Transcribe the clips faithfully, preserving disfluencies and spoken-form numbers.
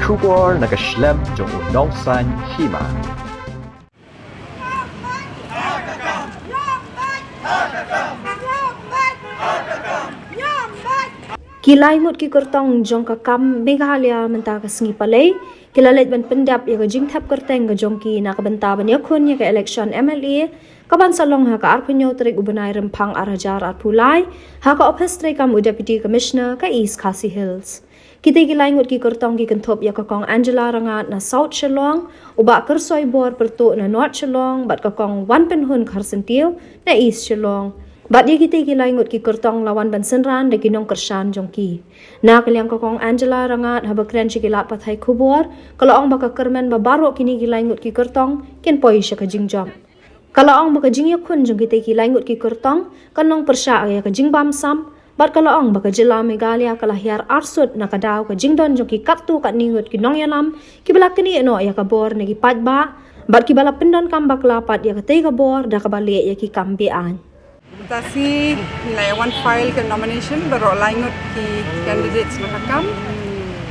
Khubor na ka shlem jong u nongsan hima. Ki lai ngut ki kyrtong jong ka KAM Meghalaya mynta ka sngi Palei ki la leit ban pyndep ïa ka jingthep kyrteng ka jong ki na ka bynta ban ïakhun ïa ka election M L A ka ban sa long ha ka arphew hynñiew tarik u bnai Rymphang ar hajar arphew lai ha ka ophis treikam u Deputy Commissioner ka East Khasi Hills. Kitei ki lai ngut ki kyrtong ki kynthup ïa ka Kong Angela Rangat na South Shillong, u Bah Kyrsoi Bor Pyrtuh na North Shillong bad ka Kong Wanpynhun Kharsyntiew na East Shillong. Bad ïa kitei ki lai ngut ki kyrtong la wan ban synran da ki nongkyrshan jong ki. Na ka liang ka Kong Angela Rangat, haba kren sha ki lad pathai khubor, ka la ong ba ka kyrmen ba baroh kine ki lai ngut ki kyrtong kin poi sha ka jingjop. Ka la ong ba ka jingïakhun jong kitei ki lai ngut ki kyrtong kan long pyrshah ïa ka jingbamsap, bad ka la ong ba ka jylla Meghalaya ka la hiar arsut na ka daw ka jingdon jong ki katto katne ngut ki nongïalam kiba la knieh noh ïa ka bor na ki paidbah bad kiba la pyndonkam bakla pat ïa katei ka bor da kaba leh ïa ki kam be-aiñ. Mynta sngi ngi la wan file ka nomination baroh lai ngut ki candidates na ka KAM.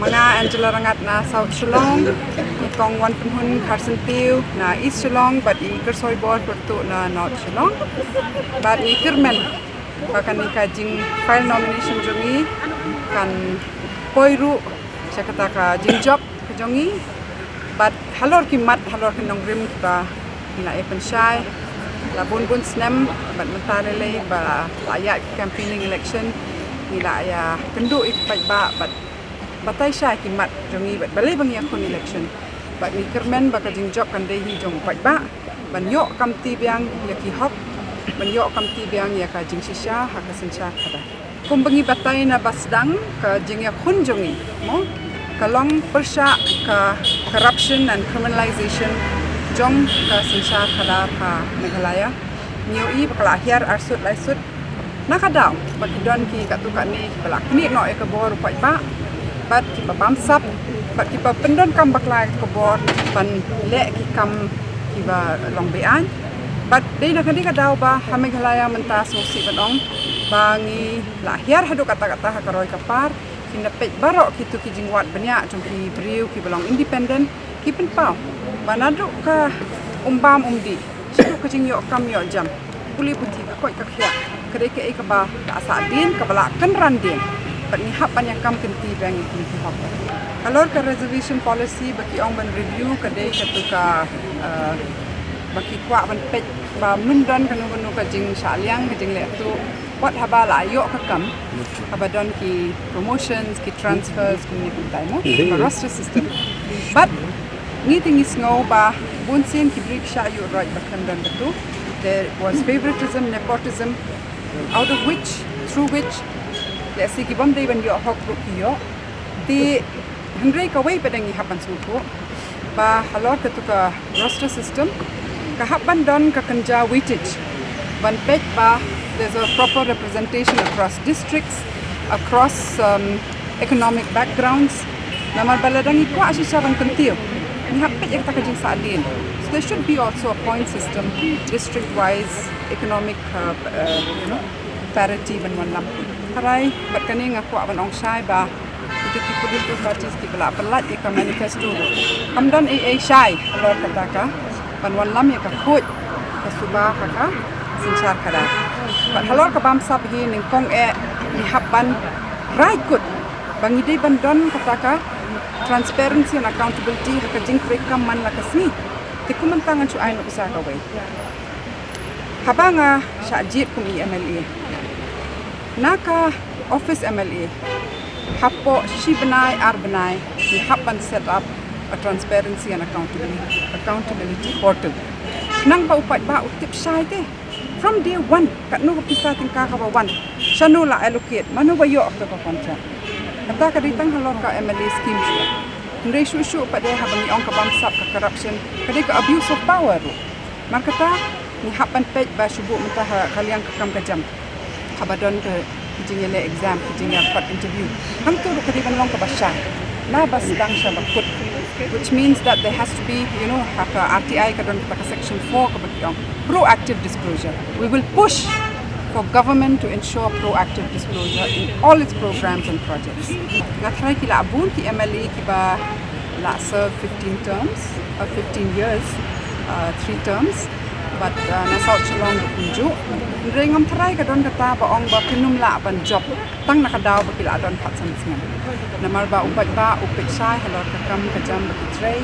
Ma nga Angela Rangat na South Shillong, i Kong Wanpynhun Kharsyntiew na East Shillong, bad i Kyrsoi Bor Pyrtuh na North Shillong. Bad ngi kyrmen ba kane ka jing file nomination jong ngi kan poi ruh sha kata ka jingjop ka jong ngi. Bad halor ki mat, halor ki nongrim kiba ngi la ïa pynshai la bun bun snem, bad mynta lei lei ba la ïaid campaigning election, ngi la ïa kynduh ïa ki paidbah bad batai shai ki mat jong ngi bad balei ba ngi ïakhun election. Bad ngi kyrmen ba ka jingjop kan dei hi jong u paidbah ban ïoh kamti biang ïa ki hok, ban ïoh kamti biang ïa ka jingshisha ha ka synshar khadar. Kumba ngi batai na ba sdang, ka jingïakhun jong ngi, mo, ka long pyrshah ka corruption and criminalization jong ka synshar khadar ha Meghalaya. Ngi ïohi ba ka la hiar arsut laisut na ka daw ba ki don ki katto katne kiba la knieh noh ïa ka bor u paidbah, bad kiba bamsap, bad kiba pyndonkam bakla ïa ka bor ban leh ki kam kiba long be-aiñ. Bad dei na kane ka daw ba ha Meghalaya mynta sngewsih ban ong ba ngi la hiar haduh katta katta ha ka roi ka par, ki na peit baroh kito ki jingwad bniah jong ki briew kiba long independent, ki pynpaw ba naduh ka um bam um dih, shaduh ka jingïoh kam ïoh jam, pule puthi, ka koit ka khiah, ka dei kaei kaba la sahdien, kaba la kynran dien. Bad ngi hap ban ïa kam kynti biang ïa kine ki hok. Halor ka reservation policy ba ki ong ban review, ka dei kato ka, eh, ba ki kwah ban peit ba myn don kano kano ka jingshah liang, ka jingleh tuh wat haba la ïoh ka kam, haba don ki promotions, ki transfers, kumne kumtai, mo, ka roster system. Bad ngi te ngi sngew ba bun sien ki briew ki shah ïuh roit ba khlem don katu. There was favoritism, nepotism, out of which, through which, lehse ki bym dei ban ïoh hok ruh ki ïoh. Te hynrei kawei pat ngi hap ban sngewthuh ba halor katu ka roster system ka hap ban don ka kynja weightage ban peit ba there's a proper representation across districts, across, um, economic backgrounds. Namar ba lada ngi kwah shisha ban kyntiew, ngi hap peit ïa kata ka jingsahdien. So there should be also a point system, district wise, economic, uh, uh, you know, parity ban wanlam. Tharai bad kane nga kwah ban ong shai ba kito ki political parties kiba la pyllait ïa ka manifesto, kam don ei ei shai halor kata ka ban wanlam ïa ka khuid ka suba ha ka synshar khadar. Bad halor ka bamsap hi nyngkong eh ngi hap ban rai kut ba ngi dei ban don kata ka transparency and accountability ha ka jingtrei kam man la ka sngi. Te kumta ngan shu ai nuksa kawei. Haba nga shah jied kum i M L A, na ka office M L A, hapoh shi bnai ar bnai ngi hap ban set up a transparency and accountability, accountability portal. Nang ba u paidbah u tip shai te from day one, katno ka pisa tyngka kaba wan, shano la allocate, mano ba ïoh kata ka contract. Kata ka dei tang halor ka M L A scheme shuh. Hynrei shuh shuh pat de haba ngi ong ka bamsap, ka corruption, ka dei ka abuse of power ruh. Namar kata ngi hap ban peit ba shu buh mynta ha ka liang ka kam ka jam. Haba don ka jingïaleh exam, ka jingïakhot interview, hangto ruh ka dei ban long kaba shai na ba sdang sha ba kut. Which means that there has to be, you know, ha ka R T I ka don kata ka section four kaba ki ong proactive disclosure. We will push for government to ensure proactive disclosure in all its programs and projects. Nga tharai ki la bun ki M L A kiba La serve fifteen terms, uh, fifteen years, uh, three terms. But uh, na South Shillong ruh kumjuh. Hynrei ngam tharai ka don kata ba ong ba phin ym lah ban jop tang na ka daw ba ki la don khatsan snem. Namar ba u paidbah u peit shai halor ka kam ka jam ba ki trei.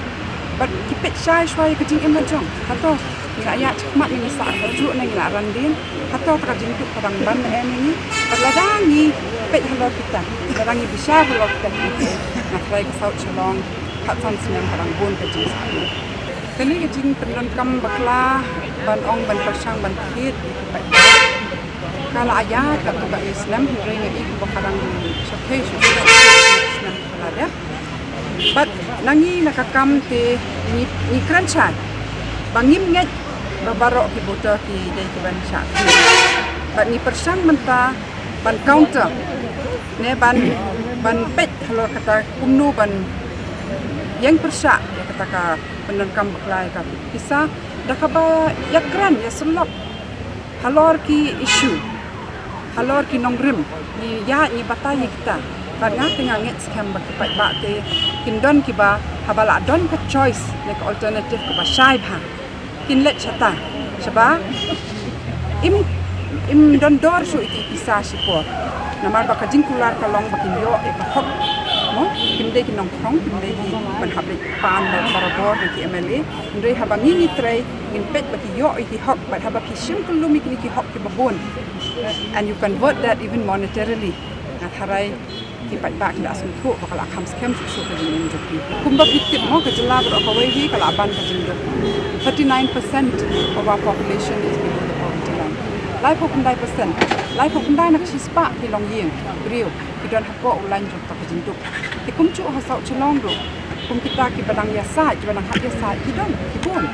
But ki peit shai shuwa ïa ka jingim la jong. Hato ngi la ïaid shakhmat ne ngi sah kajuh ne ngi la ran dien? Hato kata ka jingduk ka dang ban ne em ïa ngi? Bad lada ngi peit halor kita, lada ngi bishar halor kita, nga tharai ka South Shillong khatsan snem ka dang bun ka jingsah. Kane ka jingpyndonkam bakla ban ong ban pyrshang ban thied ïa ki paidbah ka la ïaid katto katne snem, hynrei nga i ba ka dang shyrkhei shuh snem ba la dep. Bad na ngi na ka kam te ngi, ngi kren shai ba ngim ngeit ba baroh ki voter ki dei ki ban shah thied. Bad ngi pyrshang mynta ban counter ne ban, ban peit halor kata kumno ban ïeng pyrshah ïa kata ka pyndonkam bakla ïa ka pisa da kaba ïakren ïasyllok halor ki issue, halor ki nongrim. Ngi ïaid ngi batai ïa kita. Bad nga te nga ngeit skhem ba ki paidbah te kin don kiba, haba la don ka choice ne ka alternative kaba shai bha, kin leit shata. Shaba im, im don dor shuh ïa ki pisa shipor. Namar ba ka jingkular ka long ba kin ïoh ïa ka hok. Mo, kim dei ki nongkhrong, kim dei ki ban hap leit pan barabor da ki M L A. Hynrei haba ngi ngi trei, ngin peit ba ki ïoh ïa ki hok, bad haba ki shim kyllum ïa kine ki hok kiba bun, and you convert that even monetarily, nga tharai ki paidbah ki la sngewthuh ba ka la kham skhem shuh shuh ka jingim jong ki. Kumba phi tip mo, ka jylla baroh kawei hi ka la ban ka jingduk. Thirty-nine percent of our population is below the poverty line. Laiphew khyndai percent, laiphew khyndai na ka shispah ki longïing briew ki don hapoh u lain jong ka jingduk. Te kumjuh ha South Shillong ruh, kum kita kiba dang ïasaid, kiba dang hap ïasaid, ki don, ki bun.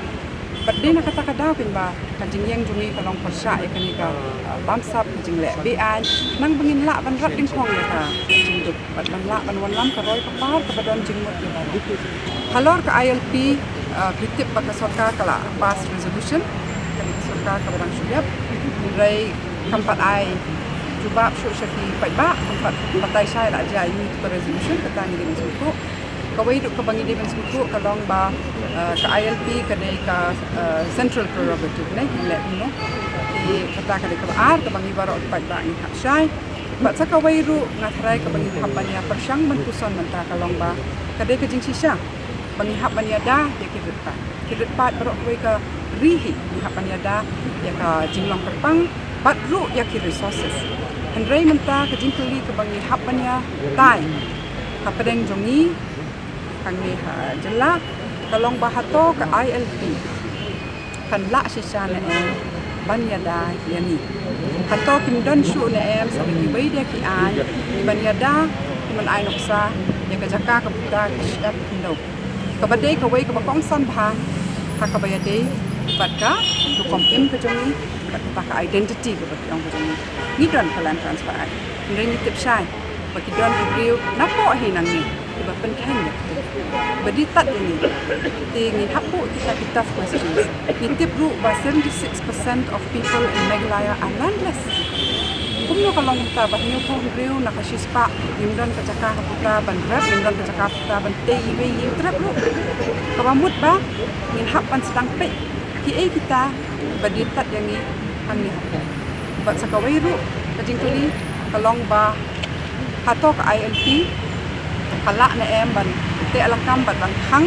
Bad dei na kata ka daw pynban ka jingïeng jong ngi ka long pyrshah ïa kane ka, uh, bamsap, ka jingleh be-aiñ, nang ba ngin lah ban rat dyngkhong ïa ka jingduk bad ban lah ban wanlam ka roi ka par kaba don jingmut ïa baroh. Halor ka I L P, uh, phi tip ba ka sorkar ka la pass resolution, kane ka sorkar kaba dang shu ïap, hynrei kam pat ai jubab shuh sha ki paidbah, kam pat batai shai la jia ïa ka resolution, kata ngi dei ban sngewthuh. Kawei ruh kaba ngi dei ban sngewthuh ka long ba, eh, ka I L P ka dei ka, eh, central prerogative ne, ngi leh kumno. Te kata ka dei kaba ar kaba ngi baroh ki paidbah ngi hap shai. Bad sa kawei ruh nga tharai kaba ngi hap ban ïa pyrshang ban puson mynta ka long ba ka dei ka jingshisha ba ngi hap ban ïada ïa ki rit paid. Ki rit paid baroh kawei ka ri hi ngi hap ban ïada ïa ka jinglong kyrpang bad ruh ïa ki resources. Hynrei mynta ka jingkylli kaba ngi hap ban ïatai hapdeng jong ngi hangne ha jylla ka long ba hato ka I L P kan lah shisha ne em ban ïada ïa ngi. Hato kim don shuh ne em sa da kiwei de ki aiñ ban ïada, ban ai nuksa ïa ka jaka ka buta ka shyiap khyndew. Kaba dei kawei kaba kongsan bha ha kaba ïadei bad ka rukom im ka jong ngi bad kata ka identity kaba ki ong ka jong ngi. Ngi don ka Land Transfer Act. Hynrei ngi tip shai ba ki don ki briew napoh hi nangne kiba pynkheiñ ïa kata. Ba dei tad ïa ngi. Te ngin hap buh kita ki tough questions. Ngi tip ruh ba seventy-six percent of people in Meghalaya are landless. Kumno ka long mynta ba hynñiewphew hynriew na ka shispah ngim don ka jaka ka buta ban rep, ngim don ka jaka ka buta ban tei iwei i trep ruh. Kaba mut ba ngin hap ban sdang peit kiei kita ba dei tad ïa ngi hangne hapoh. Bad sa kawei ruh ka jingkylli ka long ba hato ka I L P ka lah ne em ban teh lakam bad ban khang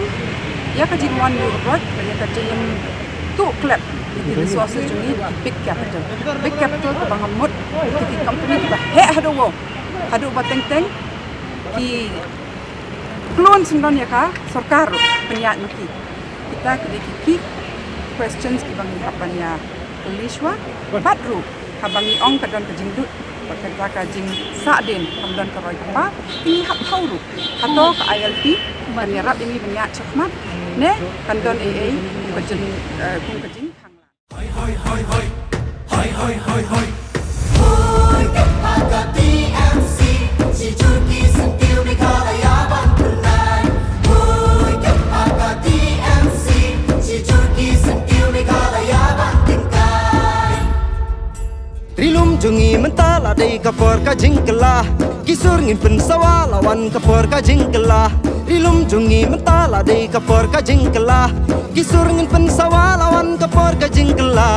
ïa ka jingwan ïuh rot, ïa ka jingtuh klep ïa ki resources jong ngi, ki big capital. Big capital kaba nga mut ïa ki company kiba heh haduh wow, haduh ba teng teng ki klun syndon ïa ka sorkar ruh pynïaid ma ki. Kita ki dei ki key questions kiba ngi hap ban ïa kylli shuwa. Bad ruh haba ngi ong ka don ka jingduk bad kata ka jingsah dien kam don ka roi ka par, te ngi hap thaw ruh hato ka I L P kan ïarap ïa ngi ban ïaid shakhmat ne kan don ei ei kum ka jing, eh, kum ka jingkhang lad. Hoi, hoi, hoi, hoi. Hoi, hoi, hoi, hoi. Hoi, ka pa ka T M C, shi jur ki syntiew Meghalaya ban pynlait. Hoi, ka pa ka T M C, shi jur ki syntiew Meghalaya ban tyngkai. Ri lum jong ngi mynta la dei ka por ka jingkylla. Ki sur ngin pynsawa la wan ka por ka jingkylla. Ki lum jong ngi mynta la dei ka por ka jingkylla. Ki sur ngin pynsawa la wan ka por ka jingkylla.